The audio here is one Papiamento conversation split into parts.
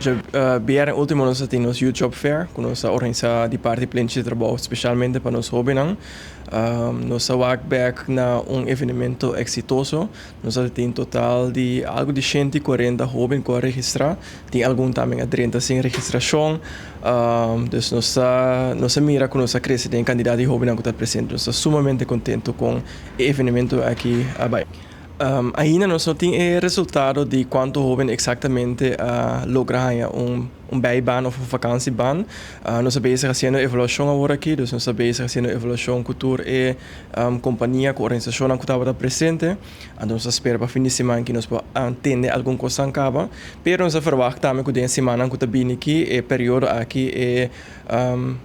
Djabièrnè último nos a tin nos Youth Job Fair ku nos a organisá di parti Plenchi di Trabou spesialmente pa nos hóbennan. Nos a wak bèk na un evenemento eksitoso. Nos a tin total di algu di 140 hóben ku a registrá. Tin algun tambe a drenta sin registrashon. Dus nos a mira ku nos a krese den e kantidat di hóbennan ku ta presente. Nos ta sumamente kontentu kon e evenemento aki a bai. Ainda nos no tin e resultado di kuantu hóben eksaktamente a logra haña un bijbaan òf un vakansiebaan. Nos ta bezig hasiendo evaluashon awor aki, dus nos ta bezig hasiendo evaluashon ku tur e kompania ku organisashonnan ku tabata presente. Anto nos ta spera pa fin di siman ki nos por tende algun kosnan kaba. Pero nos ta ferwagt tambe ku den e simannan ku ta bini aki, e periodo aki e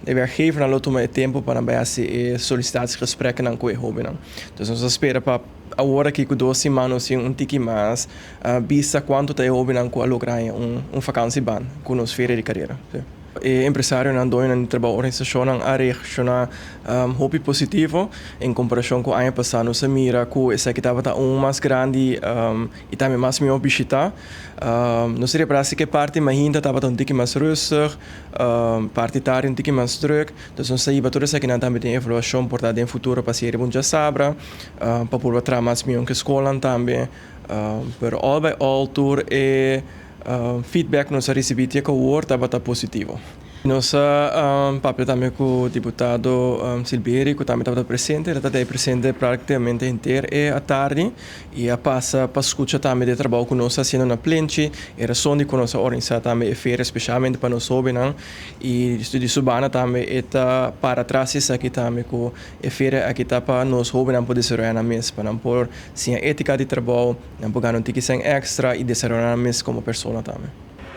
e werkgevernan lo tuma e tempu pa nan bai hasi e solicitatiegesprekennan ku e hóbennan. Dus nos ta spera pa awor aki ku 2 siman nos tin un tiki mas bista kuantu ta e hóbennan ku a logra haña un vakansiebaan ku nos feria di karera. E empresarionan, doñonan di trabou, organisashonnan a reakshoná hopi positivo en komparashon ku aña pasá. Nos a mira ku esaki tabata un mas grandi i tambe mas mihó bishitá. Nos a repará si ku e parti mainta tabata un tiki mas rustig, parti tardi un tiki mas drùk. Dus nos a hiba tur esakinan tambe den evaluashon por ta den futuro pa si riba un djasabra pa purba traha mas mihó ku e skolnan tambe. Pero all by all tur e feedback nos a risibí te ku awor tabata positivo. Nos a papia tambe ku diputado Silberie ku tambe tabata presente. El tabata presente práktikamente henter e atardi i a pasa pa skucha tambe di e trabou ku nos ta hasiendo na Plenchi, e rason di ku nos a organisá tambe e feria spesialmente pa nos hóbennan i di su banda tambe e ta para tras di esaki tambe ku e feria aki ta pa nos hóbennan por desaroyá nan mes, pa nan por siña étika di trabou, nan por gana un tiki sèn èkstra i desaroyá nan mes komo persona tambe.